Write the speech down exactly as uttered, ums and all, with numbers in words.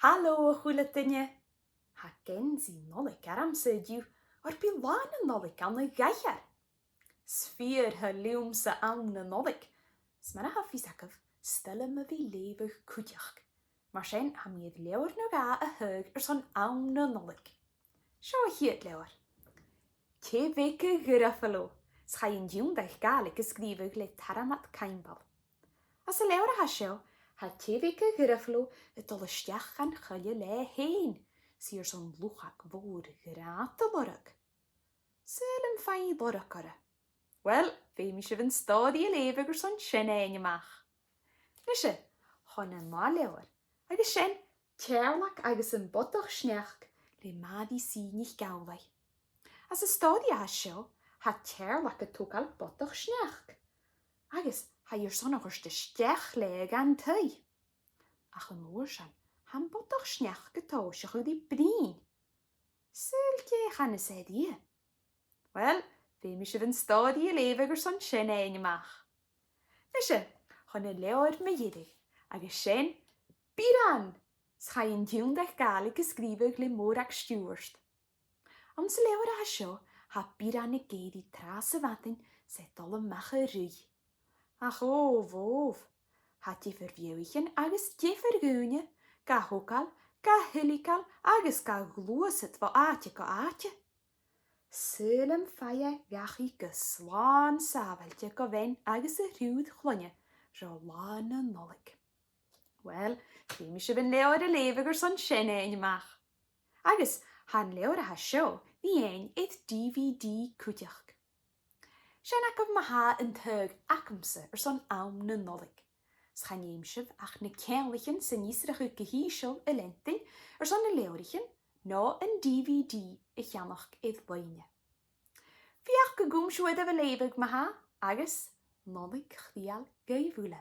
Halò, a h-uile duine! Tha geansaidh Nollaig ormsa an-diugh, oir bidh Là na Nollaig ann a dh'aithghearr. 'S fìor thoil leamsa àm na Nollaig, 's mar a tha fios agaibh, 's toil leam a bhith a' leughadh cuideachd. Mar sin, tha mi air leabhar no dhà a thaghadh airson àm na Nollaig. Seo a' chiad leabhar. Tè Bheag a' Ghruffalo, 's chaidh an tionndadh Gàidhlig a sgrìobhadh le Tormod Caimbeul. Anns an leabhar a tha seo, tha Tè Bheag a' Ghruffalo a' dol a-steach dhan choille leatha fhèin, 's i airson luchag mhòr ghrànda a lorg. Saoil am faigh i lorg oirre? Uill, feumaidh sibh an stòiridh a leughadh airson sin fhaighinn a-mach. Nise, chun an ath leabhar, agus sin Teàrlach agus am Bodach Sneachd le Màiri C NicAmhlaigh. Anns an stòiridh a tha seo, tha Teàrlach a' togail bodach sneachd, agus tha i airson a thoirt a-steach leatha dhan taigh. Ach an uair sin, tha am bodach sneachd a' tòiseachadh ri bruidhinn. Saoil dè chanas e rithe? Uill, feumaidh sibh an stòiridh a leughadh airson sin fhaighinn a-mach. Nise, chun an leabhair mu dheireadh, agus sin Bioran! 'S chaidh an tionndadh Gàidhlig a sgrìobhadh le Mòrag Stiùbhart. Anns an leabhar a tha seo, tha Bioran ag èirigh tràth sa mhadainn 's e a' dol a-mach a ruith. Ach ò bhobh! Tha diofar bheathaichean agus diofar dhaoine ga thogail, ga thilgeil agus ga ghluasad bho àite gu àite. Saoil am faigh e dhachaigh gu slàn sàbhailte gu bhean agus a thriùir chloinne ro Là na Nollaig? Uill, feumaidh sibh an leabhar a leughadh airson sin fhaighinn a-mach. Agus tha an leabhar a tha seo ri fhaighinn air DVD cuideachd. Sin agaibh ma-thà an taghadh agamsa airson àm na Nollaig. 'S chan fheum sibh ach na ceanglaichean san fhiosrachadh gu h-ìosal a leantainn airson na leabhraichean no an DVD a cheannach air loidhne. Feuch gun cùm sibh oirbh a' leughadh ma-thà, agus Nollaig Chridheil dhuibh uile.